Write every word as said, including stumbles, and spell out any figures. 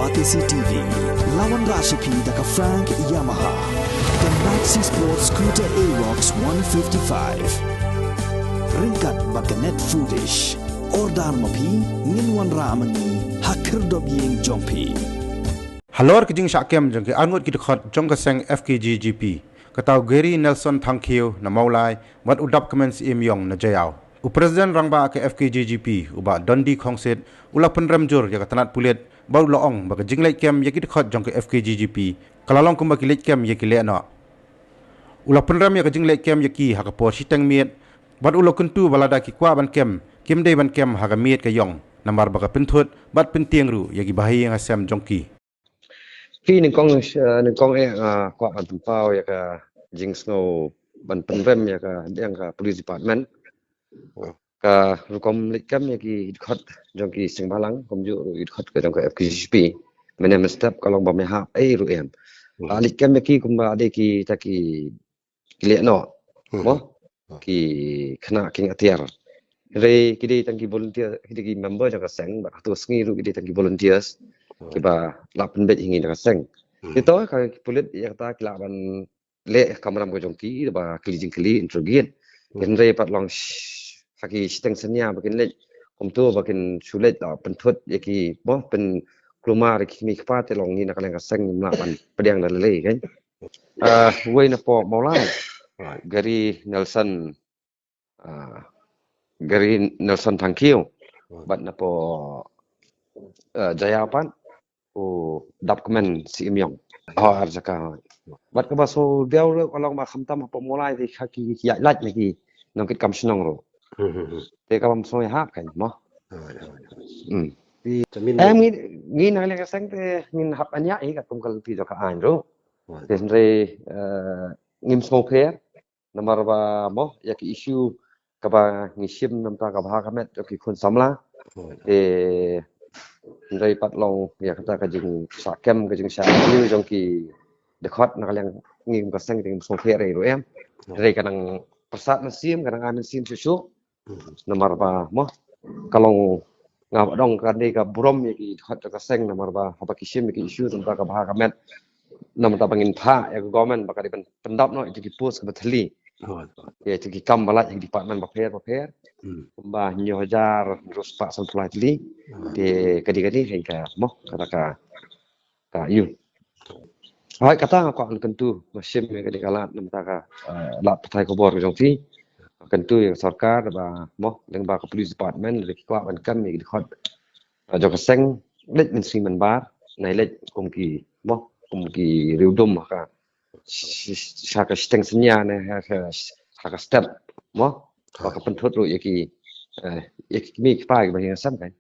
Batesi T V, la wanrah sha phi da ka Frank Yamaha, ka Maxi Sport Scooter Aerox one fifty-five. Ryngkat bad ka Net Foodish. Order ma phi, ngin wanrah ma ngi ha khyrdop ïing jong phi. Halor ka jingshah kem jong ki arngut ki dkhot jong ka seng F K J G P, ka tau Gary Nelson Thangkhiew na Mawlai, bad u Dapkmen Syiem Iong na Jaïaw. U President Rangbah ka F K J G P, u Bah Dundee Khongsit, u la pynrem jur ïa ka tnat pulit, bad u la ong ba ka jingleit kem ïa ki dkhot jong ka F K J G P ka la long kumba ki leit kem ïa ki lehnoh. U la pynrem ïa ka jingleit kem ïa ki ha ka por shiteng miet, bad u la kyntu ba lada ki kwah ban kem, kim dei ban kem ha ka miet ka ïong, namar ba ka pynthut bad pyntieng ruh ïa ki bahaïing hasem jong ki. Phi nyngkong, eh, nyngkong eh, ah, kwah ban pynpaw ïa ka jingsngew ban pynrem ïa ka, ïa ka police department. Hmm. Ka rukom leit kem ïa ki dkhot jong ki seng bhalang, kumjuh ruh ki dkhot ka jong ka F K J G P. Mynne mynstep ka long ba me hap ei ruh em. Hmm. Ah, leit kem ïa ki kumba dei kita ki, ki lehnoh. Hmm. Mo? Hmm. Ki khynnah kieng atiar. Hynrei ki dei tang ki volunteer, ki dei ki member jong ka seng, bad hato sngi ruh ki dei tang ki volunteers. Hmm. Kiba lah pynbeit ha ngi na ka seng. Hmm. Te to ka pulit ïa kata ki lah ban leh kamram ka jong ki, ba kylli jingkylli, interrogate. Hmm. Hynrei pat long sh-, ha ki shiteng synñia ba kin leit, kumto ba kin shu leit, ah, pynthut ïa ki, mo, pynkulmar ïa ki kmie ki kpa, te long ngi na ka liang ka seng ngim lah ban pdiang da lei lei, kan. Ah, uwei na poh Mawlai. Right. Gary Nelson, ah, Gary Nelson Thangkhiew. Hmm. Bad na poh, ah, Jaïaw pat, u Dapkmen Syiem Iong. Hooid, ar jaka. Bad kaba sngewdiaw ruh ka long ba khamtam hapoh Mawlai te ki ïaid lait na ki nongkitkam shnong ruh. Hmm, hmm, hmm. Te kaba sngewhap kan, mo. Hooid, hooid, hooid. Hmm. Te, te mynta, eh, ngi, ngi na ka liang ka seng te ngin hap ban ïaid katkum ka lynti jong ka aiñ ruh. Hooid. Te hynrei, eh, ngim sngewpher. Namar ba, mo, ïa ki issue kaba ngi shim na bynta ka bha ka met jong ki khun samla. Hmm. Te hynrei pat long ïa kata ka jingshah kem, ka jingshah kem jong ki dkhot na ka liang ngi kum ka seng te ngim sngewpher ei ruh em. Hmm. Hynrei ka nang pyrsad mynsiem, ka nang ai mynsiem shuh shuh. Hmm. Namar ba, mo, ka long, nga ba dang ka dei ka burom ïa ki dkhot jong ka seng, namar ba haba ki shim ïa ki issue na bynta ka bha ka met, na bynta ba ngin phah ïa ka government ba ka dei ban pyndap noh ïa ki post kaba thylli. Hooid. Ïa ki kam ba lait ha ki department bapher bapher. Hmm. Kumba hynñiew hajar hynriew spah sanphew lai tylli. Hooid. Te ka dei ka dei ha ka, mo, kata ka, ka ïu. Hooid, kata nga kwah ban kyntu, nga shim ïa ka dei ka lad na bynta ka, eh, lad pathai khubor ka jong phi. Kyntu ïa ka sorkar ba, mo, lyngba ka police department, lada ki kwah ban kem ïa ki dkhot, eh, jong ka seng, leit mynsngi mynbar, nai leit kum ki, mo, kum ki riewdum ha ka, sh-, sh-, ha ka shiteng synñia ne, ha ka, ha ka step, mo, ba ka pynthut ruh ïa ki, eh, ïa ki kmie ki kpa kiba ïeng hasem kan.